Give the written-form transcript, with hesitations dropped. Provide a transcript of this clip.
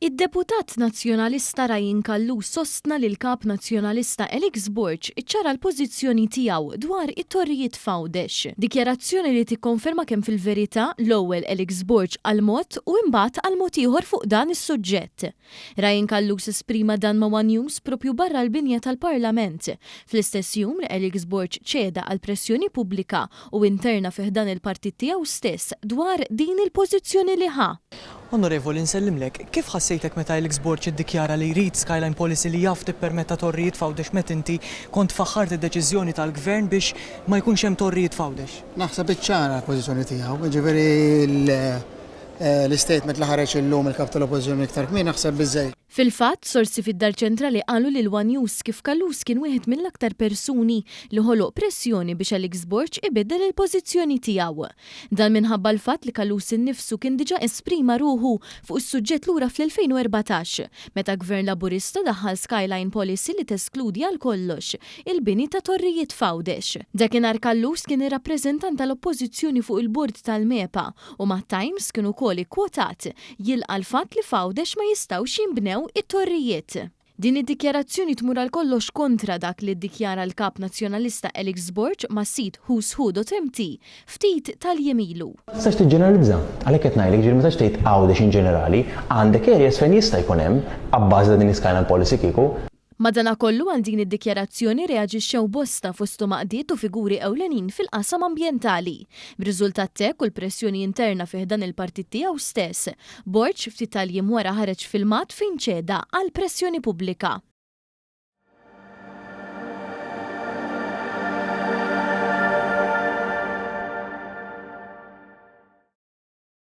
Id-deputat Nazzjonalista Ryan Callus sostna li l-Kap Nazzjonalista Alex Borg iċċara l-pożizzjoni tiegħu dwar it-torrijiet f'Għawdex. Dikjarazzjoni li tikkonferma kemm fil-verità l-ewwel Alex Borg qal mod u imbagħad qal mod ieħor fuq dan is-suġġett. Ryan Callus esprima dan ma' One News propju barra l-binja tal-Parlament, fl-istess jum li Alex Borg ċeda għal pressjoni pubblika u interna fi ħdan il-partit tiegħu stess dwar din il-pożizzjoni li ħa. Onorevoli, nsellimlek. Kif ħassejtek meta Alex Borg iddikjara li jrid Skyline Policy li jaf tippermetta torrijiet f'Għawdex meta inti kont faħħart id-deċiżjoni tal-Gvern biex ma jkunx hemm torrijiet f'Għawdex? Naħseb iċċara l-pożizzjoni tiegħu, jiġifieri l-istatement li ħareġ illum il-Kap tal-Oppożizzjoni iktar kmieni naħseb biżżejjed. Fil-fatt, sorsi fid-Dar Ċentrali qalu lil One News kif Callus kien wieħed mill-aktar persuni li ħoloq pressjoni biex Alex Borg ibiddel il-pożizzjoni tiegħu. Dan minħabba l-fatt li Callus innifsu kien diġà esprima ruħu fuq is-suġġett lura fl-2014, meta Gvern Laburista daħħal Skyline Policy li teskludi għal kollox il-bini ta' torrijiet f'Għawdex. Dakinhar Callus kien ir-rappreżentant tal-Oppożizzjoni fuq il-bord tal-MEPA u mat-Times kien ukoll ikkwotat jilqa' l-fatt li f'Għawdex ma jistgħux jinbnew it-torrijiet. Din id-dikjarazzjoni tmur għal kollox kontra dak li ddikjara l-Kap Nazzjonalista Alex Borg mas-sit whoswho.mt ftit tal-jiem ilu. Ma tistax tiġġeneralizza. Għalhekk qed ngħidlek, jiġifieri ma tistax tgħid Għawdex in ġenerali, għandek areas fejn jista' jkun hemm, abbażi ta' din l-iskyline policy kieku. Madanakollu għal din id-dikjarazzjoni reaġixxew bosta fosthom għaqdiet u figuri ewlenin fil-qasam ambjentali. B'riżultat t'hekk u l-pressjoni interna fi ħdan il-partit tiegħu stess, Borg ftit tal-jiem wara ħareġ filmat fejn ċeda għal pressjoni pubblika.